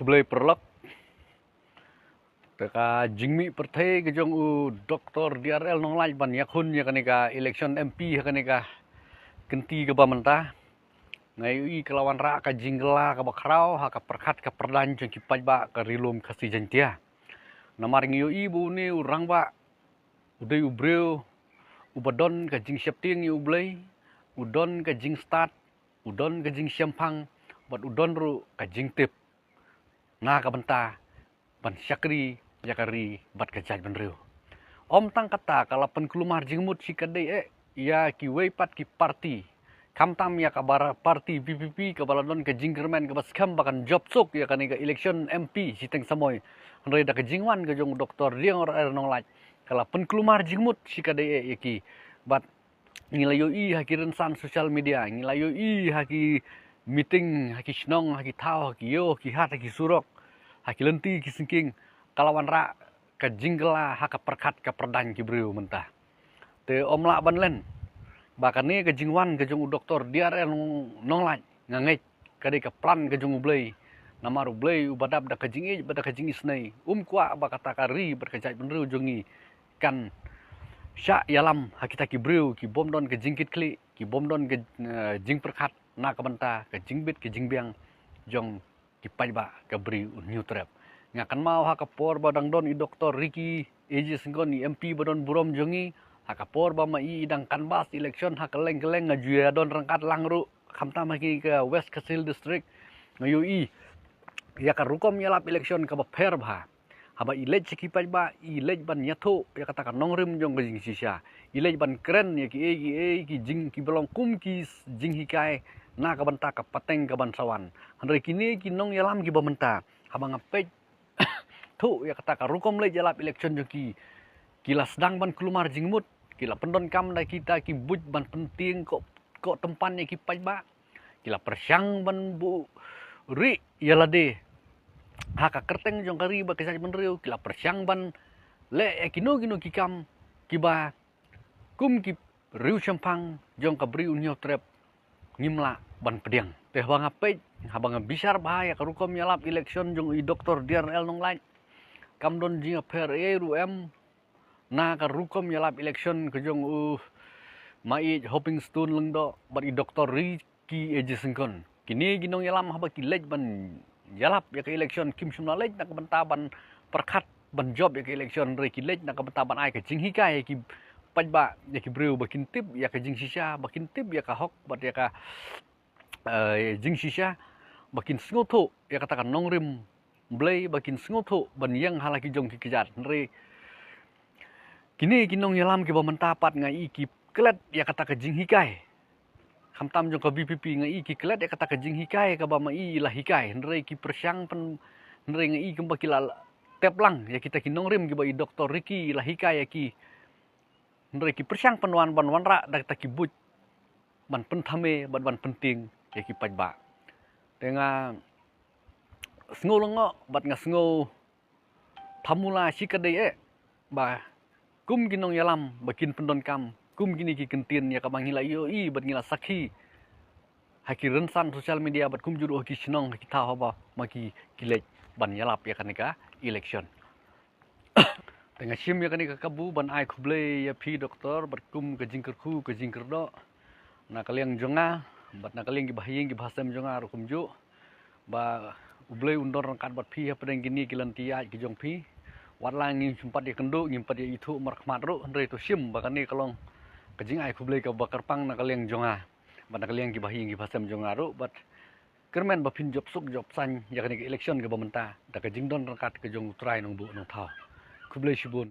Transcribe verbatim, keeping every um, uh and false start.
Khublei paralok. Te ka jingmih pyrthei ka jong u Doktor D R L Nonglait ban ïakhun ïa kane ka election M P ha kane ka kynti kaba mynta. Nga ïohi ka la wanrah ka jingkylla kaba khraw ha ka pyrkhat ka pyrdaiñ jong ki paidbah ka Ri Lum Khasi Jaiñtia. Namar ngi ïohi ba une u rangbah u dei u briew uba don ka jingsheptieng ïa U Blei, u don ka jingstad, u don ka jingshemphang, bad u don ruh ka jingtip na ka bynta ban shakri ïa ka ri bad ka jaitbynriew. Ym tang kata, ka la pynkulmar jingmut shikatdei eh ïa kiwei pat ki parti, khamtam ïa ka bar-, parti V P P kaba la don ka jingkyrmen kaba skhem ba kan jop suk ïa kane ka election M P shiteng samoi. Hynrei da ka jingwan ka jong u Doktor D R L Nonglait, ka la pynkulmar jingmut shikatdei eh ïa ki. Bad ngi la ïohi ha ki rynsan social media, ngi la ïohi ha ki meeting, ha ki shnong, ha ki thaw, ha ki ïew, ha ki hat, ha ki surok, ha ki lynti ki syngking, ka la wanrah ka jingkylla ha ka pyrkhat ka pyrdaiñ ki briew mynta. Te ym lah ban len ba kane ka jingwan ka jong u Doktor D R L Nong-, Nonglait, nga ngeit ka dei ka plan ka jong U Blei. Namar U Blei uba dap da ka jingïeit bad da ka jingisynei, um kwah ba kata ka ri bad ka jaitbynriew jong ngi kan shah ïalam ha kita ki briew ki bym don ka jingkitkhlieh, ki bym don ka, eh, jingpyrkhat na ka bynta ka jingbit ka jingbiang jong ki paidbah ka Bri U Hynñiewtrep. Nga kynmaw ha ka por ba dang don i Doktor Ricky A J Syngkon, i M P ba don burom jong ngi, ha ka por ba ma i i dang canvass election ha kylleng kylleng, nga ju ïa don ryngkat lang ruh, khamtam ha ki ka West Khasi Hills District. Nga ïohi ïa ka rukom ïalap election kaba pher bha. Haba i leit sha ki paidbah, i leit ban ïathuh ïa kata ka nongrim jong ka jingshisha. I leit ban kren ïa kiei kiei ki jing, kiba long kum ki s-, jinghikai na ka bynta ka pateng kaban sa wan. Hynrei kine ki nongïalam kiba mynta, haba nga peit thuh ïa kata ka rukom leit ïalap election jong ki, ki la sdang ban kulmar jingmut, ki la pyndonkam da kita ki buit ban pyntieng koh, koh tympan ïa ki paidbah. Ki la pyrshang ban buhrieh ïa lade ha ka kyrteng jong ka ri bad ka jaitbynriew, ki la pyrshang ban leh ïa kino kino ki kam kiba kum ki riewshemphang jong ka Bri U Hynñiewtrep ngim lah ban pdiang. Te haba nga peit, haba nga bishar bha ïa ka rukom ïalap election jong i Doktor D R L Nonglait, kam don jingïapher ei ruh em na ka rukom ïalap election ka jong u ma i Hopingstone Lyngdoh bad i Doktor Ricky A J Syngkon. Kine ki nongïalam haba ki leit ban ïalap ïa ka election, kim shym la leit na ka bynta ban pyrkhat ban jop ïa ka election, hynrei ki leit na ka bynta ban ai ka jinghikai ïa ki paidbah, ïa ki briew ba kin tip ïa ka jingshisha, ba kin tip ïa ka hok bad ïa ka, eh, jingshisha, ba kin sngewthuh ïa kata ka nongrim Blei, ba kin sngewthuh ban ïeng ha la ki jong ki kjat. Hynrei kine ki nongïalam kiba mynta pat nga i ki klet ïa kata ka jinghikai. Khamtam jong ka V P P, nga i ki klet ïa kata ka jinghikai kaba ma i i la hikai. Hynrei ki pyrshang pyn, hynrei nga i kumba ki la tep lang ïa kita ki nongrim kiba i Doktor Ricky i la hikai ïa ki. Hynrei ki pyrshang pynwan ban wanrah da kita ki buit ban pynthame bad ban pyntieng ïa ki paidbah. Te nga sngew lyngngoh bad nga sngew thamula shikatdei eh ba kum ki nongïalam ba kin pyndonkam kum kine ki kyntien ïa kaba ngi la ïohi bad ngi la sakhi ha ki rynsan social media bad kumjuh ruh ha ki shnong, ha ki thaw haba ma ki, ki leit ban ïalap ïa kane ka election. Te nga shim ïa kane ka kabu ban ai khublei ïa phi Doktor bad kum ka jingkyrkhu ka jingkyrdoh na ka liang jong nga bad na ka liang ki bahaïing ki bahasem jong nga ruh kumjuh, ba U Blei un don ryngkat bad phi hapdeng kine ki lynti ïaid ki jong phi. Wat la ngim pat ïakynduh, ngim pat ïaithuh markhmat ruh, hynrei to shim ba kane ka long ka jingai khublei kaba kyrpang na ka liang jong nga bad na ka liang ki bahaïing ki bahasem jong nga ruh, bad kyrmen ba phin jop suk jop saiñ ïa kane ka election kaba mynta da ka jingdon ryngkat ka jong U Trai Nongbuh Nongthaw. Khublei shibun,